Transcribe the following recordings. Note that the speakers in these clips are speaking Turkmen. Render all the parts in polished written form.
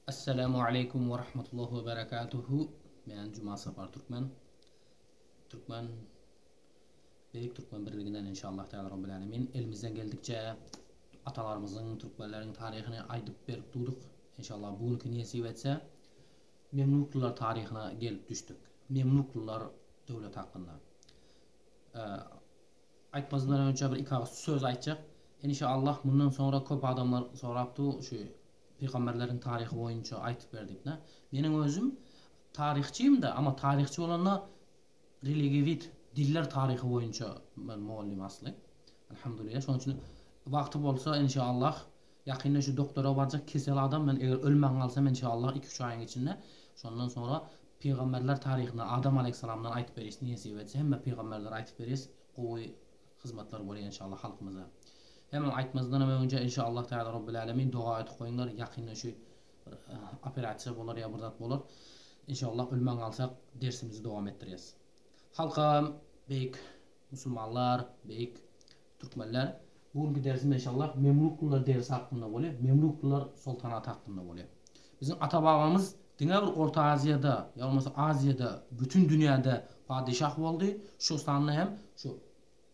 Esselamu aleýkum we rahmetullahi we berekatuhu. Men Juma Sapar Türkmen. Türkmen Beýik Türkmen Birliginden inşallah Teala Rabbil Alemin elimizden geldikçe atalarymyzyň, türkmenleriň taryhyny aýdyp berip durduk. Inşallah bu günki nesip etse Memluklylar taryhyna gelip düşdük. Memluklylar döwleti hakynda. Aýtmazyndan önçe bir iki agyz söz aýtjak. Inşallah mundan soňra köp adamlar sorapdy şu pygamberleriň taryhy boýunça aýtyp ber diýip. Meniň özüm taryhçymda, amma taryhçy bolanda religiwid diller taryhy boýunça men mugallym asly. Alhamdulillah. Şonuň üçin wagty bolsa inşallah ýakynda şu doktora barjak kesel adam men eger ölmän galsam inşallah 2-3 aýyň içinde şondan soňra pygamberler taryhyny Adam aleýhissalamdan aýtyp berýs nesip etse hemme pygamberleri aýtyp berýs gowy hyzmatlar bolýar inşallah halkymyza. Hemem aýtmazdanam öňünje inşallah Teala Robbil Alemin doga edip goýuňlar ýakynda şu bir operasiýa bolar ýa bir zat bolar. Inşallah ölmän galsak dersimizi dowam etdirýäs. Halkam beýik musulmanlar beýik türkmenler bu günki dersimiz inşallah Memluklylar dersi hakynda bolýar. Memluklylar soltanaty hakynda bolýar. Biziň ata babamyz diňe bir Orta Aziýada ýa bolmasa Aziýada bütin dünýäde padyşah boldy. Şu sanda hem şu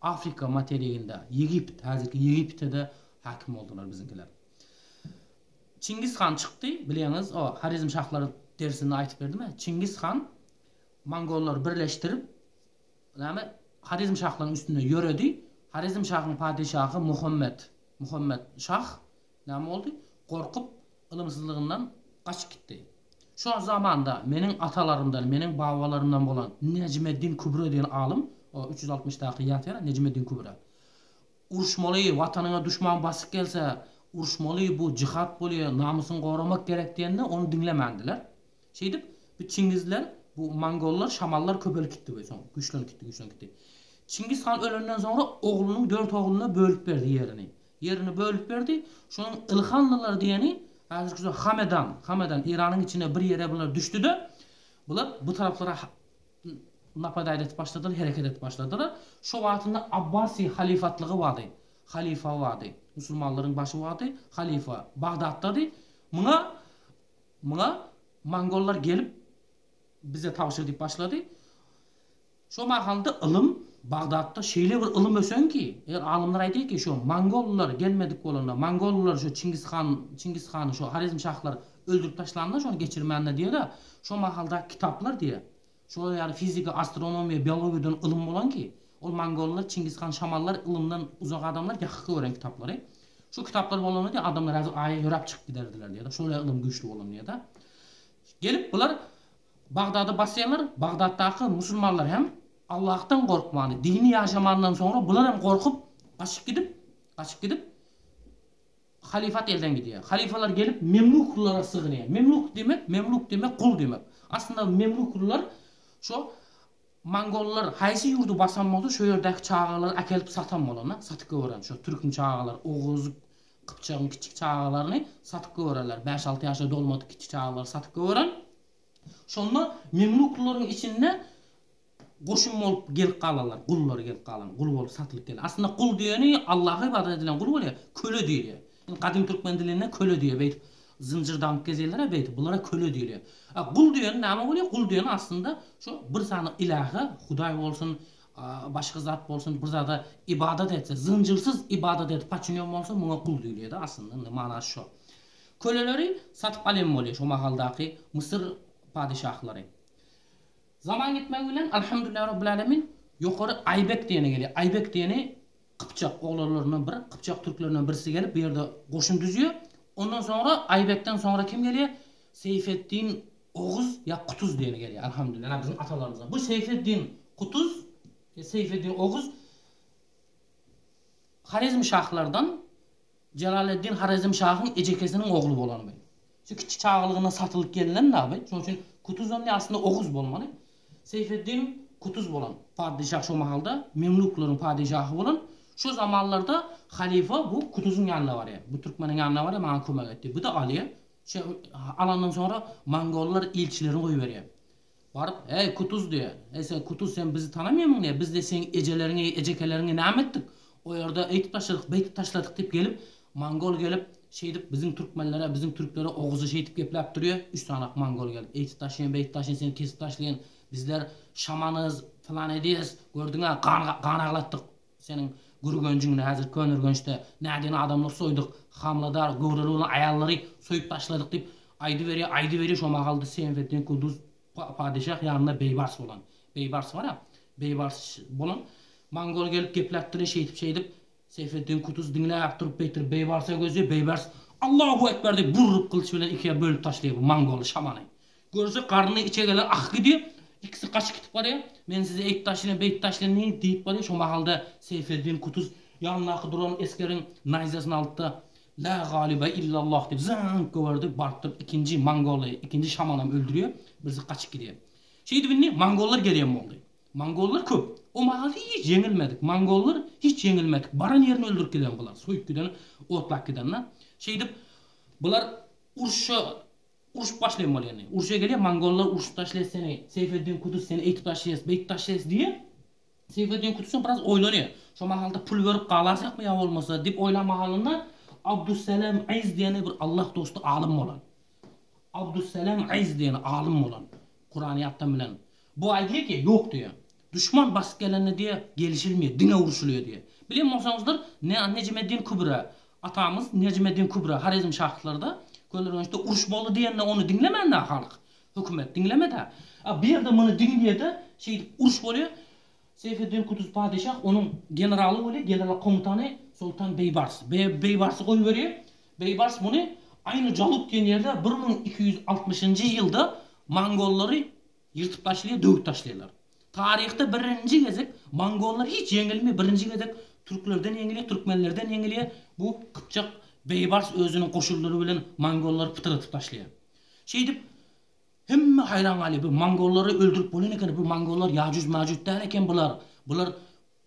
Afrika materiginde Ýegipt häzirki Ýegiptede häkim boldular biziňkiler. Çingiz han çykdy bilýäňiz o Horezm şahlary dersinde aýtyp berdim ä Çingiz han mongollary birleşdirip näme Horezm şahlaryň üstünde ýöredi. Horezm şahyň padyşahy Muhammet Muhammet şah näme boldy? Gorkup ylymsyzlygyndan gaçyp gitdi. Şo zamanda meniň atalarymdan, meniň babalarymdan bolan Nejmeddin Kübra diýen alym, o 360 daky ýatýar, Nejmeddin Kübra. Uruşmaly, watanyňa duşman basyp gelse, uruşmaly, bu jihad bolýar, namysyňy goramak gerek diýende, ony diňlemändiler. Şeýdip, bu çingizler, bu mongollar, şamallar köpelip gitdi we soň güýçlenip gitdi, güýçlenip gitdi. Çingiz han ölenden soňra oglunyň dört ogluna bölüp berdi ýerini. Ýerini bölüp berdi. Şonuň Ilhanlylar diýeni häzirki şu Hamedan, Hamedan Eýranyň içine bir ýere bular düşdi-de, bular bu taraplara napadaýt edip başladylar, hereket edip başladylar. Şo wagtynda Abbasy halyfatlygy bardy. Halyfa bardy. Musulmanlaryň başy bardy. Halyfa Bagdatdady. Muňa muňa mongollar gelip bize tabşyr diýip başlady. Şo mahalda ylym Bagdatda şeýle bir ylym ösen ki, eger alymlar aýdýar ki, şo mongollar gelmedik bolanda, mongollar şo Çingiz han, Çingiz hany şo Horezm şahlar öldürip taşlanda şony geçirmände diýer-ä, şo mahaldaky kitaplar diýer. Şolar ýaly fizika, astronomiýa, biologiýadan ylym bolan ki, ol mongollar, Çingiz han, şamallar ylymdan uzak adamlar ýakyk gören kitaplary. Şo kitaplar bolanda diýer, adamlar häzir Aýa ýöräp çykyp giderdiler diýer-de, şol ýaly ylym güýçli bolan diýer-de. Gelip bular Bagdady basýarlar, Bagdatdaky musulmanlar hem Allahdan gorkmany, dini ýaşamandan soňra bular hem gorkup gaçyp gidip, gaçyp gidip halyfat elden gidýär. Halyfalar gelip memluklylara sygynýar. Memluk diýmek, memluk diýmek gul diýmek. Aslynda memluklylar şo mongollar haýsy ýurdy basan bolsa şo ýerdäki çagalary äkelip satan bolanda, satyp göweren şo türküň çagalary, oguz, gypjagyň kiçik çagalaryny satyp göwererler. Bäş-alty ýaşa dolmadyk kiçi çagalary satyp göweren. Şonda memluklylaryň içinde goşun bolup gelip galanlar, gullar gelip galan, gul bolup satylyp gelen. Aslynda gul diýeni Allaha ybadat edilen gul bolýar, köle diýilýär. Indi gadym türkmen dilinde köle diýýär, beýdip zynjyr daňyp gezýärler-ä beýdip, bulara köle diýilýär. A gul diýeni näme bolýar? Gul diýeni aslynda şo bir sany ilaha, Hudaý bolsun, başga zat bolsun, bir zada ybadat etse, zynjyrsyz ybadat edip paçinýon bolsa, muňa gul diýilýär-de aslynda, indi manasy şo. Köleleri satyp alýan bolýar şo mahaldaky Müsür padyşahlary. Zaman gitmegi bilen Alhamdulillah Rabbil Alemin ýokary Aýbek diýeni gelýär. Aýbek diýeni Gypjak oglanlaryndan bir, Gypjak türklerinden birisi gelip bu ýerde goşun düzýär. Ondan soňra Aýbekden soňra kim gelýär? Seýfeddin Oguz ýa Kutuz diýeni gelýär. Alhamdulillah ýa biziň atalarymyzdan. Bu Seýfeddin Kutuz, Seýfeddin Oguz Horezm şahlardan Jelaleddin Horezm şahyň ejekesiniň ogly bolanmy? Şu kiçi çagalygyndan satylyp gelnen naby? Şonuň üçin Kutuz onda aslynda oguz bolmaly. Seýfeddin Kutuz bolan padyşah şo mahalda Memluklaryň padyşahy bolan. Şo zamanlarda halyfa bu Kutuzyň ýanyna barýar. Bu türkmeniň ýanyna barýar, maňa kömek et diýip. Bu-da alýar. Şo alandan soňra mongollar ilçilerini goýberýär. Baryp, Eý, Kutuz diýýär. Eý, sen Kutuz, sen bizi tanamaýarmyň diýýär. Biz-de seň ejeleriňi, ejekeleriňi näme etdik? O ýerde eýtip taşladyk, beýtip taşladyk diýip gelip, mongol gelip, Şeýdip biziň türkmenlere, biziň türklere oguza şeýdip gepläp durýa, üç sanak mongol gelip, eýtip taşlaýan, beýtip taşlaýan, seni kesip taşlaýan, bizler şamanyz, pylan edýäs, gördüň-ä, gan gan aglatdyk seniň Gürgenjiňde, häzir Köneürgençde näden adamlar soýduk, hamyladar, göwreli bolan aýallary soýup taşladyk diýip aýdyberýär, aýdyberýär, şo mahalda Seýfeddin Kuduz padyşah ýanynda Beýbars bolan, Beýbars bar-a, Beýbars bolan mongol gelip gepläp durýar, şeýdip-şeýdip, Seýfeddin Kutuz diňläp durup beýtir Beýbarsa gözi, Beýbars Allahu ekber diýip burup gylyç bilen ikiye bölüp taşlaýar bu mongoly şamany. Görse garny içegeler akyp gidýär, ikisi gaçyp gidip barýar. Men sizi eýt taşlaýan, beýt taşlaýan diýip diýip barýar. Şo mahalda Seýfeddin Kutuz ýanyndaky duran esgeriň naýzasyny alypda La galibe illallah diýip zyňk goberdi, baryp durup ikinji mongoly, ikinji şamanam öldürýär, birisi gaçyp gidýär. Şeýdip indi mongollar gelýän boldy. Mongollar köp. O mahal hiç ýeňilmedik. Mongollar hiç ýeňilmedik. Baran ýerini öldürip giden bular. Soýup giden, otlap giden-de. Şeýdip, bular urşa, urşup başlaýan bolýar indi. Urşa gelýär, mongollar urşup taşlaýas seni, Seýfeddin Kutuz seni eýtip taşlaýas, beýtip taşlaýas diýýär. Seýfeddin Kutuzam biraz oýlanýar. Şo mahalda pul berip galasakmy ýa bolmasa diýip oýlan mahalynda Abdussalam Yz diýeni bir Allah dosty alym bolan. Abdussalam Yz diýeni alym bolan. Kurany ýatdan bilen. Bu aýdýar ki, ýok diýýär. Duşman basyp gelende diýýär, gelişilmeýär, diňe urşulýar diýýär. Bilýän bolsaňyzlar, Nejmeddin Kübra, atamyz Nejmeddin Kübra Horezm şahlarda Köneürgençde uruş boldy diýende ony diňlemände halk, hökümet diňlemedi. A bu ýerde muny diňleýär-de, şeýdip uruş bolýar. Seýfeddin Kutuz padyşah onuň generaly bolýar, general komutany Soltan Beýbars. Beýbarsy goýberýär. Beýbars muny Aýny Jalut diýen ýerde 1260-njy ýylda mongollary Ýyrtyp taşlaýar, döwüp taşlaýarlar. Taryhda birinji gezek mongollar hiç ýeňilmeýär, birinji gezek türklerden ýeňilýär, türkmenlerden ýeňilýär. Bu gypjak Beýbars özüniň goşunlary bilen mongollary pytradyp taşlaýar. Şeýdip, hemme haýran galýar, bu mongollary öldürip bolan eken, bu mongollar ýajuj-majuj däl eken bular. Bular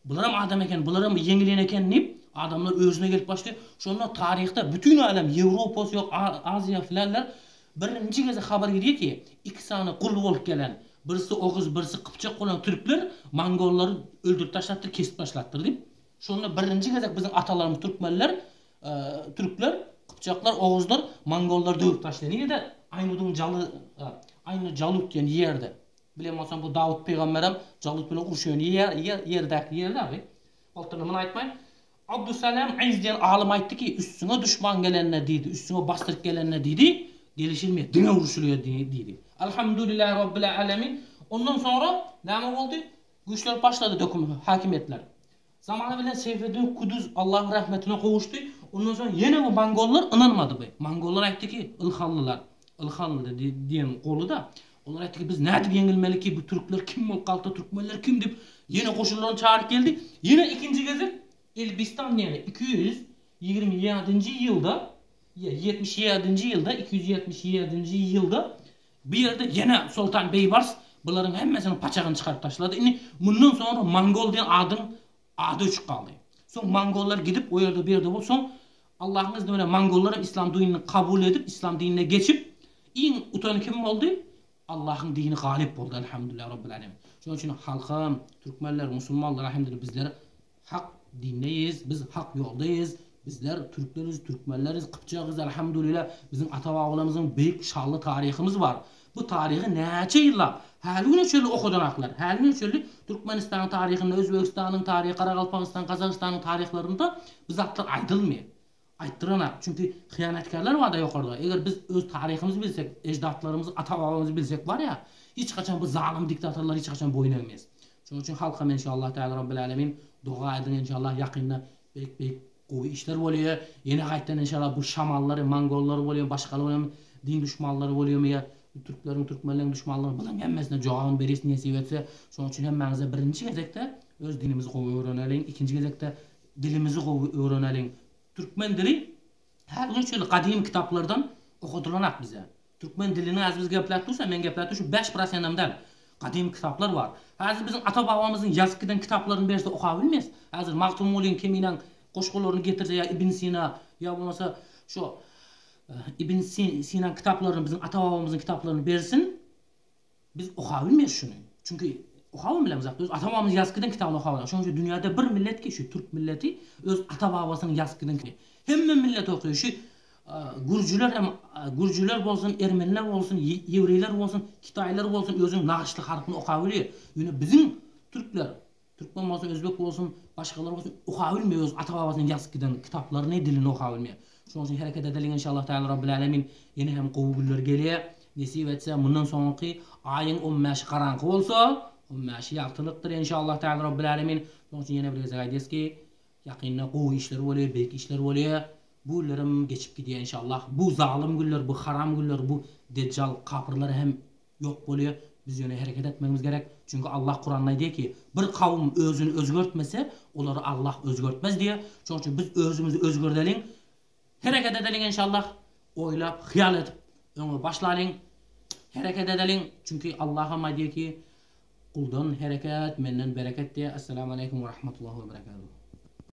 Bularam adam eken, bularam ýeňilýän eken diýip, adamlar özüne gelip başlaýar. Şonda taryhda bütin älem, Ýewropasy ýok, Aziýa filanlar birinji gezek habar gidýär ki, iki sany gul bolup gelen, birisi oguz, birisi gypjak bolan türkler mongollary öldürip taşlapdyr, kesip taşlapdyr diýip. Şonda birinji gezek biziň atalarymyz türkmenler, türkler, gypjaklar, oguzlar mongollary döwüp taşlaýar. Nirede? Aýnudyň jaly, Aýnu Jalut diýen ýerde. Bilen bolsaň bu Dawut pygamberem Jalut bilen uruşan ýer ýerdäki ýerde abi. Bolupdyr muny aýtmaýyn. Abdusalam Yz diýen alym aýtdy ki, üstüňe duşman gelende diýdi, üstüňe basdyryp gelende diýdi, gelişilmeýär, diňe uruşylýar diýdi. Alhamdulillahi Rabbil alemin. Ondan soňra näme boldy? Güýçlenip başlady döküm hakimiýetler. Zamany bilen Seýfeddin Kuduz Allahyň rahmetine gowuşdy. Ondan soň ýene bu mongollar ynanmady bu. Mongollar aýtdy ki, Ilhanlylar, Ilhanly diýen goly-da. Olar aýtdy ki, biz nädip ýeňilmeli ki, bu türkler kim bolup galdy, türkmenler kim diýip, ýene goşunlaryny çagyryp geldi. Ýene ikinji gezek Elbistan diýeni 227-nji ýylda, ýa 77-nji ýylda, 277-nji ýylda Bu ýerde ýene Soltan Beýbars bularyň hemmesiniň paçagyny çykaryp taşlady. Indi mundan soňra mongol diýen adyň ady öçüp galdy. Soň mongollar gidip o ýerde bu ýerde bolup soň Allahyň izni bilen mongollar hem islam dinini kabul edip islam dinine geçip iň utan kim boldy? Allahyň dini galyp boldy Elhamdülillah Rabbil Alemin. Şonuň üçin halkam, türkmenler, musulmanlar elhamdülillah bizler Hak dindeýiz, biz hak ýoldaýyz, bizler türkleriz, türkmenleriz, gypjagyz Elhamdülillah biziň ata-babalarymyzyň beýik şanly taryhymyz bar. Bu taryhy näçe ýyllap, häli güne çenli okadanaklar, häli güne çenli Türkmenistanyň taryhynda, Özbegistanyň taryhy, Garagalpagystan, Gazagystanyň taryhlarynda bu zatlar aýdylmaýar. Aýtdyranak, çünki hyýanatkärler barda ýokarda. Eger biz öz taryhymyzy bilsek, eždatlarymyzy, ata-babamyzy bilsek barýa, hiç haçan bu zalym diktatorlar hiç haçan boýun egmez. Şonuň üçin halkam enşallah Teala Rabbil Alemin doga ediň enşallah ýakynda beýik beýik gowy işler bolýa. Ýene gaýtdan enşallah bu şamallary, mongollary bolýa, başgaly bolýa, din duşmanlary bolýamy ýa türkleriň, türkmenleriň duşmanlary bularyň hemmesine jogabyny beris nesip etse. Şonuň üçin hemmäňize birinji gezekde öz dinimizi gowy öwreneliň, ikinji gezekde Dilimizi gowy öwreneliň. Türkmen dili her gün şeýle gadymy kitaplardan okadylanak bize. Türkmen dilini häzir biz gepläp dursa, men gepläp dur şu 5 prosentam däl. Gadymy kitaplar bar. Häzir biziň ata-babamyzyň ýazyp giden kitaplaryny berse okap bilmeris. Häzir Magtymgulyň Keminäň goşgularyny getirse ýa Ibn Sina ýa bolmasa şu Ibn Sinaň kitaplaryny biziň ata-babamyzyň kitaplaryny bersin. Biz okap bilmeris şuny. Çünki okabam bilemzok. Öz ata-babamyz ýazyp giden kitabyny okap bilemzok. Şonuň üçin dünýäde bir millet ki, şu türk milleti öz ata-babasynyň ýazyp giden Hemme millet okaýar. Şu. Gürjüler hem gürjüler bolsun, ermeniler bolsun, ýewreýler bolsun, kitaýlar bolsun özüniň nagyşly harpyny okap bilýär. Ýöne biziň türkler, türkmen bolsun, özbek bolsun, başgalar bolsun okap bilmeýär öz ata-babasynyň ýazyp giden kitaplaryny, dilini okap bilmeýär. Şonuň üçin hereket edeliň inşallah Taala Rabbil Alemin ýene hem gowy günler gelýär. Nesip etse mundan soňky aýyň on bäşi garaňky bolsa, on bäşi ýagtylykdyr inşallah Taala Rabbil Alemin. Şonuň üçin ýene bir gezek aýdýas ki, ýakynda gowy işler bolýar, beýik işler bolýar. Bu günlerem geçip gidýär inşallah. Bu zalym günler, bu haram günler, bu dejjal kapyrlar hem ýok bolýar. Biz ýöne hereket etmegimiz gerek. Çünki Allah Kuranda aýdýar ki, bir kawum özüni özgertmese, olary Allah özgertmez diýýär. Şonuň üçin biz özümizi özgerdeliň. Hereket edeliň inşallah. Oýlap, hyýal edip öňe başlalyň. Hereket edeliň. Çünki Allah hem aýdýar ki, guldan hereket, menden bereket diýýär. Esselamu aleýkum we rahmetullahi we berekatuh.